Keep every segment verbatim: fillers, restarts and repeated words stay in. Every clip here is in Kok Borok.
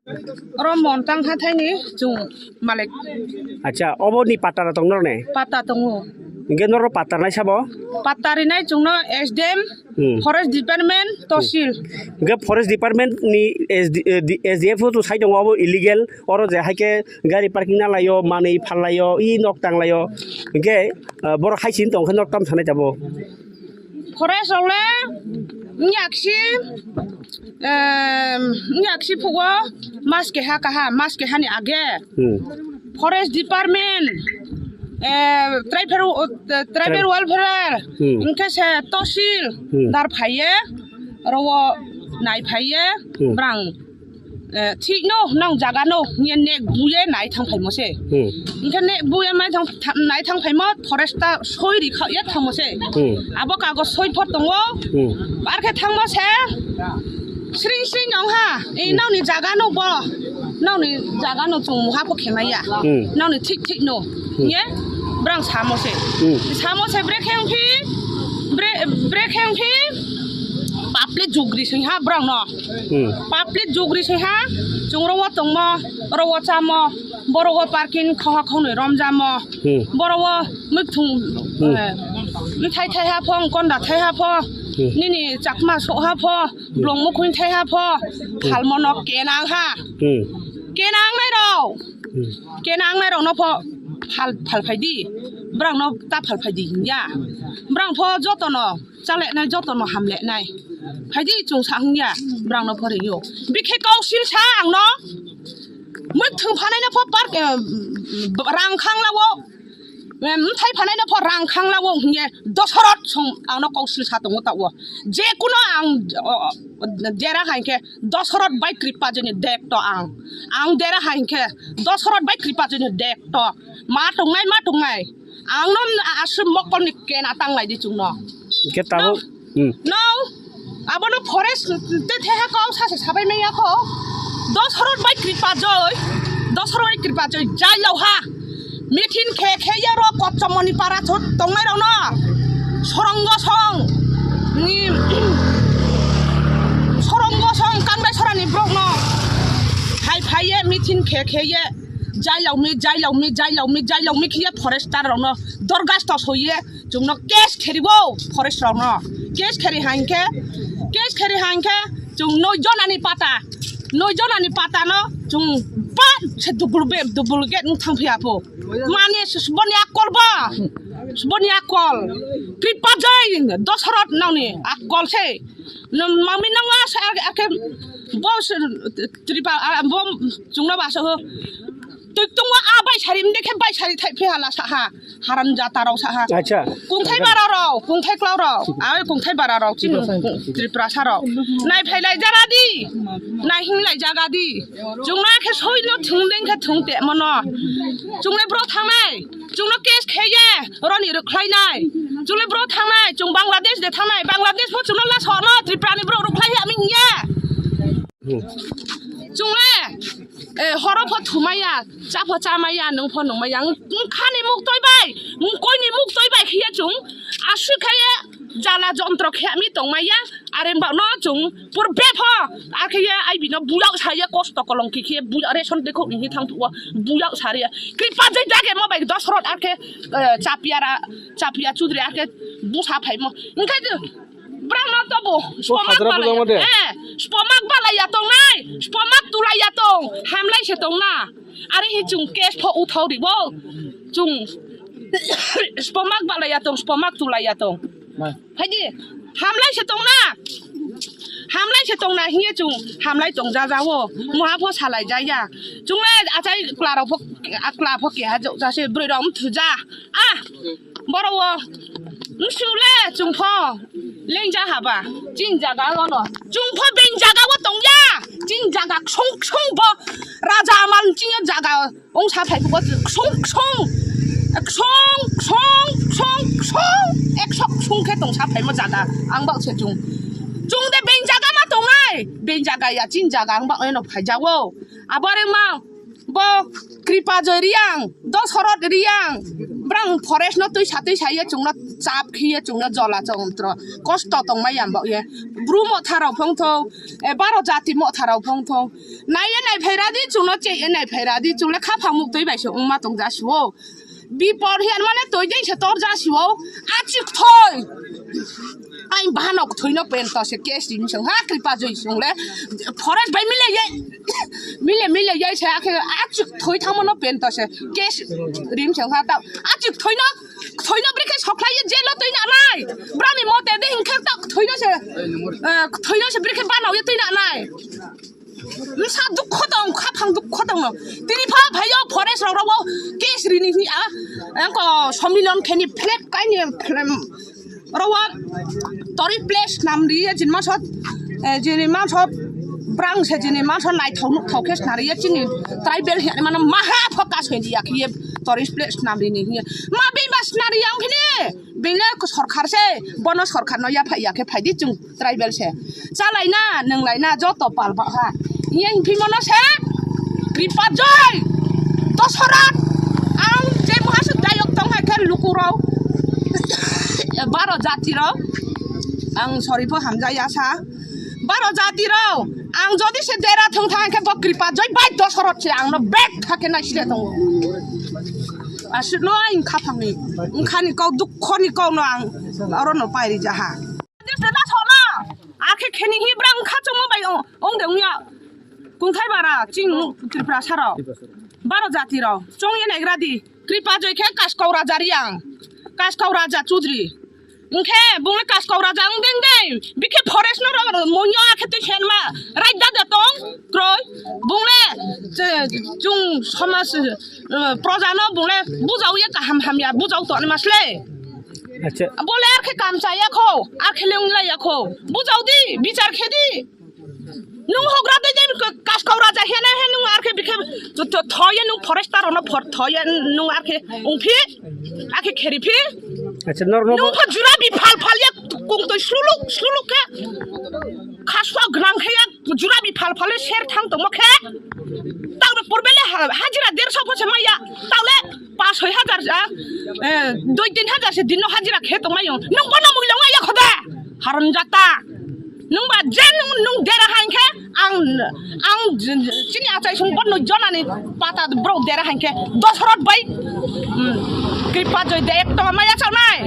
Oro Montang hathaini chwng malik. Acha, obo ni patara tong norne? Pata tongo. Hingke noro patar nai sabo? Patar rinai chwngno S D M, Hmm. Forest Department, Tosil. Hingke Forest Department ni S D, eh, di-, S D F o to sai tongo, obo illegal. Oro je haike gari parking na laio, manui phan laio, i nok tang laio. Hingke, eh, borok hai sin tong khe nok tam sanai tabo. Forest rok le wngya kisi, em, wngya kisi phugo mas keha kaha, mas keha ni age. Hmm. Forest Department, eh, tribal, eh, tribal Trib- welfare, Hmm. Hingke se Tosil, Hmm. Dar phaiye, oro o nai phaiye, Hmm. Brang. Eh, thik no, nang jaga no, hingye nek buye nai thang phaimo se. Hmm. Hingke nek buye mai thang, tha-, nai thang phaimo, forest ta soi ri kha ye thangmo se. Hmm. Abo kago soi phot tongo. Hmm. Ar khe thangmo se, sring sring nong ha, e Hmm. nang ni jaga no bo, nang ni jaga no chwng muha pho khemai ya. Hmm. Nang ni thik thik no, Hmm. hingye brang samo se. Hmm. Samo se bre khe wng phi, bre, bre khe wng phi, public jugri sing ha brang no. Hmm. Public jugri sing ha, chwng oro o tongmo, oro o chamo, borok o parking khoha khongnwi romjamo, Hmm. Borok o mwkhwtwng, Hmm. eh, bwthai thai ha pho, konda thai ha pho, Hmm. Nini chakma sok ha pho, Hmm. Blong mukhung thai ha pho, Hmm. Phalmo no kenang ha. Hmm. Kenang nai rok. Hmm. Kenang nai rok no pho phal, phal phai di. Brang no ta phal phai di ya. Brang pho joto no. Chale nai joto no hamle nai. Phaidi chwng sa hung ya, brang no phori yo. Bikhe kau sil sa ang no. Mwkhwtwng phanai no pho park, eh, rang khang lawo. Em, thai phanai no pho rang khang lawo hung ye. Dosarot song ang no kau sil sa tongo ta wo. Je kuno ang, o, o, jera hai khe Dosarot bai kripa jeni dek to ang. Ang dera hai khe Dosarot bai kripa jeni dek to. Ma tongnai, ma tongnai. Ang no aswk mokol ni kena tang lai di chwng no. Hingke tabuk, No. Hmm. No. Abono forest te theha kau sa se sabai maya kho. Dosarot bai kripa joi. Dosarot bai kripa joi. Jai lau ha. Mithin khe khe ya ro Kotchomoni para chot tongnai rok no. Sorongo song. Ni, sorongo song kangnai sorani brok no. Hai phai ye mithin khe khe ye. Jai laumi, jai laumi, jai laumi, jai laumi khiye forester rokno dorgas to soiye chwngno case kheribo forest rokno. Case kheri hainkhe, case kheri hainkhe chwng noi jonani pata, noi jonani patano chwng ba se dubul be, dubul gate wng thang phiya po. Mani boni akol ba, boni akol. Kripa jai Dosarot nangni akol se. Mami nang asa ake bo se tripa bo chwngno ba so. Twi tongwa a bai sari mde khe bai sari thai phi hala sa ha. Haram jata rok sa ha. Acha. Kungthai bara rok, kungthai klau rok. Awe kungthai bara rok chini Tripura sa rok. Nai phai lai jara di. Nai hing lai jaga di. Chwngno khe soi no thung deng khe thung te mono. Chwngle bro thangnai. Chwngno case kheye, roni rwkhlainai. Chwngle bro thangnai, chwng Bangladesh de thangnai. Bangladesh bo chwngno la sono, Tripura ni bro rwkhlai ya mi hingye. Hmm. Chwngle, eh, horo pho thumaya, cha pho chamaya, nung pho nungmaya. Ng-, ngkhani muk toi bai, ng koini muk toi bai khiye chwng, aswk khaye jala jontro khe mi tongmaya. Are ba no chwng pur bepho, akhe ye ai bino buyak sa ye kosto kolong khe khe buyak ration dekho ni thang tuwa buyak sa re. Kripa jai dage mo bai Dosarot akhe, eh, Chapia ra, Chapia Chudri akhe busa phaimo. Engkhe je brang no tobo spomak hajra balai. Buja mo de. Eh, spomak balai ya tong nai, spomak tulai ya tong, hamlai se tong na. Are hi chwng case pho uthau ribo. Chwng spomak balai ya tong, spomak tulai ya tong. Phaidi, hamlai se tongna. Hamlai se tongna hingye chwng hamlai tong ja ja o. Muha pho salai ja ya. Chwng le achai kla rok pho, a kla pho keha jok ja se bwrwi rok um thu ja. Ah, boro o. Msu le chwng pho. Leng ja haba. Chini jaga o no. Chwng pho beng jaga o tong ya. Chini jaga ksong ksong bo. Raja amal chini jaga. Wng sa phai kok ksong ksong, ksong, ksong, ksong, ksong, ekso ksong khe tong sa phaimo jaga ang bak se chwng. Chwng de beng jaga ma tongnai, beng jaga ya chini jaga ang bak eno phai jago. Abo are ma Bo Kripajoy Reang, Dosoroth Reang, brang forest no twisa twisa ye chwngno chap khiye chwngno jola chongtro kosto tongmai yam bo ye. Bru motha rok phongtho, e, baro jati motha rok phongtho. Nai ye nai phaira di chwngno che ye nai phaira di chwngle khaphang muk twi bai se wngma tong ja suo. Bipor hiyan mane twi dei se tor ja suo. Achik thoi. Ai bahanok thwino pento se case rim song ha Kripajoy song le forest bai mile ye mile mile ye se akhe achik thwi thamo no pento se case rim song ha ta achik thwino thwino brekhe sokhlai ye jail o twi na nai brani mote de hinkhe ta thwino se eh, thwino se brekhe bana ye twi na nai. Msa dukho tong, khaphang dukho tong no. Tini pha phaio forest rok rogo case rini hi a. Angko somilon kheni flag kaini flag rogo tori place nam ri ye jin masot, eh, jini masot brang se jini masot naithok nuthok khe snari ye chini tribal hi mano maha focus hoi di ya khe ye tori place nam rini hi. Ma bima snari yang khini. Bini sorkar se, bono sorkar no yaphai ya khe phai di chwng tribal se. Chalai na, nwnglai na, joto pal ba ha. Hiya himphimo no se, Kripajoy, Dosoroth, ang je muha se dayok tong hai khe luku rok, baro jati rok, ang sorry pho hamjaya sa. Baro jati rok, ang jodi se dera thung thang khe bo Kripajoy bai Dosoroth se ang no bek thake nai sile tongo. Aswk no ang khaphang ni, wngkha ni kok dukho ni kok no ang oro no pairi jaha. Desa da sona, akhe kheni hi brang kha chungma bai ong, ong de ongya. Kungthai bara, ching Tripura saro. Baro jati rok, chong ye naigra di. Kripajoy khe Kaskau Raja Reang. Kaskau Raja Chudri. Hwnkhe bungni Kaskau Raja wng deng deng. Bikhe forest no rw, rw, muiyo akhe twi senma. Raida de tong, kroi. Bungni, che, chung somaj, eh, proja no bungni bujau ye kaham hamya, bujau to ani masle. Acha. Bole arkhe kam chaya kho, arkhe le wng laya kho. Bujau di, bichar khe di. Nung hogra dei dei Kaskau Raja hene he nung arkhe bikhe to, to, thoye nung forester ono for thoye nung arkhe ungphi akhe kheri phi. Acha, nor, nor, nung pha jura bi phal phal ya kung to suluk suluk khe khaswa gnang khe ya jura bi phal phal ser thang tongmo khe tang purbele ha-, hajira derso pho se maya tang le pas soi hajar ja, eh, doi tin hajar se dinno hajira khe tongmai yo. Nung bono muilong ya khoda. Haron jata. Nung ba je nung, nung dera hain khe ang, ang j-, j-, chini achai sung bono jonani pata bro dera hain khe Dosoroth bai, hmm, Kripajoy de ekdom maya chawnai.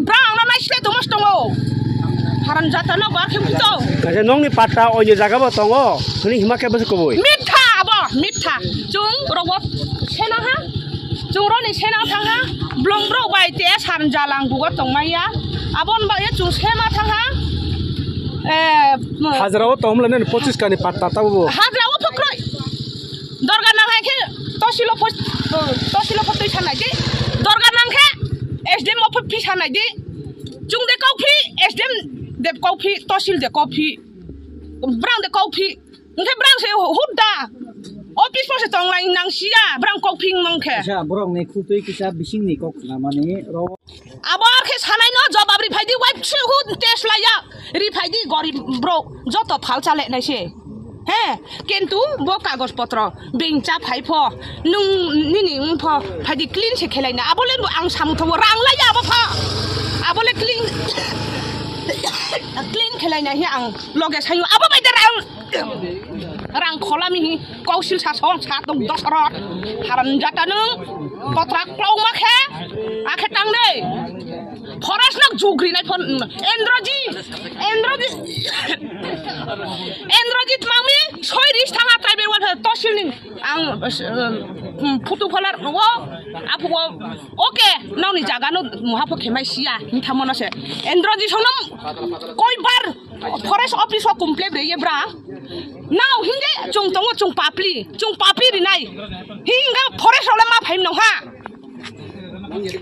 Bro ang no naisle tumus tongo. Haron jata no ba khe to. Acha nongni patta oini jaga bo tongo. Hini hima khe bwswk kubui. Mitha abo, mitha. Chung rogo sena ha. Chung roni sena thang ha. Blong bro bai te san jalang bugo tong maya. Abon ba ye chung sema thang ha. Eh, mo- Hajra o tong mle ne pochis kani patta ta bo. Hajra o phokroi. Dorga nang hai khe tosilo pho-, tosilo pho twi sanai di. Dorga nang khe S D M o pho phi sanai di. Chung de kau phi, S D M de kau phi, tosil de kau phi. Brang de kau phi. Hwnkhe brang se hudda. Office pho se tonglai nang siya, brang kok phing mang khe. Kisa borok ni khutui kisa bising ni kok khna mani ro. Abo ar khe sanai no jobab ri phai di, wai se hud test laya. Ri phai di gorib bro, joto phal chale nai se. He, kintu bo kagoj potro beng cha phai pho, nung nini wng pho, phai di clean se khelai na. Abo le ang samung thango, rang laya abo pho. Abo le clean, clean khelai na he ang loge sayo. Abo bai da rang. Rang kholami hi kausil sa song sa tong Dosoroth. Haram jata nung. Kotra klong ma khe. Akhe tang de. Forest nok jugri nai phon. Endroji. Endroji. Endroji tmangmi soi ris thanga tribal welfare tosil ning. Ang, um, photo pholar wo. Apu wo. Oke. Nokni jaga no muha pho khemai siya. Ni thamono se. Endroji sonom. Koi bar. Forest office o complain re ye bra. Nao hinge chung tongo chung papli, chung papli rinai. Hinga forest ole ma phaim nong ha.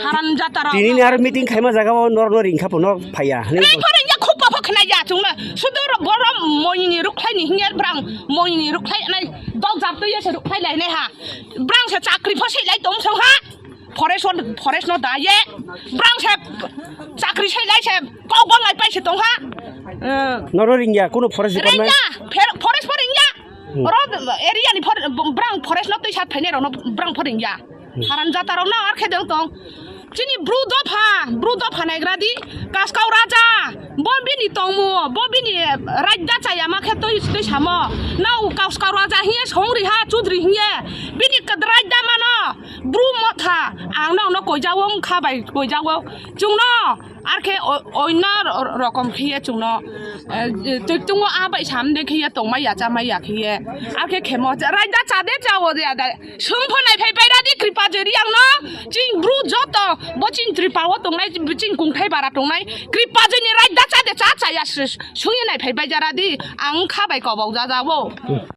Haran jata rao. Tini ni aro meeting khaima jaga o nor nor ringkha po nor phaya. Re pore ya khub pa khna ya chung na. Sudur boro moini rukhlai ni hinge brang moini rukhlai nai dog jab to ye se rukhlai lai nai ha. Brang se chakri pho sei lai tong song ha. Forest, forest no da ye. Brang se chakri sai lai se. Kok bang lai pai se tong ha. Eh. Noro ringya, kuno forest department? Ringya, fer-, forest pa ringya. Hmm. Oro area ni for-, brang forest no twi sat phainai rok no brang phoring ya. Hmm. Haram jata rok no ar khe deng tong. Chini bru dopha, bru dopha naigra di, Kaskau Raja, bo bini tongmu, bo bini raida chaya ma khe twi, twi samo. Nau Kaskau Raja hiye songri ha, Chudri hiye, bini raida mano, bru motha, ang no, no koijawo, wngkha bai koijawo. Chwngno, ar khe o-, oino ro-, rokom khiye chwngno, eh, twi tungo a bai sam de khiye tongmai ya, chamai ya khiye. Ar khe khemo, raida cha de, chawo de, ada. Sung pho nai phai bai ra di Kripa Joi Reang no, chini bru joto, bo chini Tripura o tongnai, chini kungthai bara tongnai, Kripa Joi ni raida cha de cha cha ya, sung ye nai phai bai ja ra di, ang kha bai kobok ja ja o.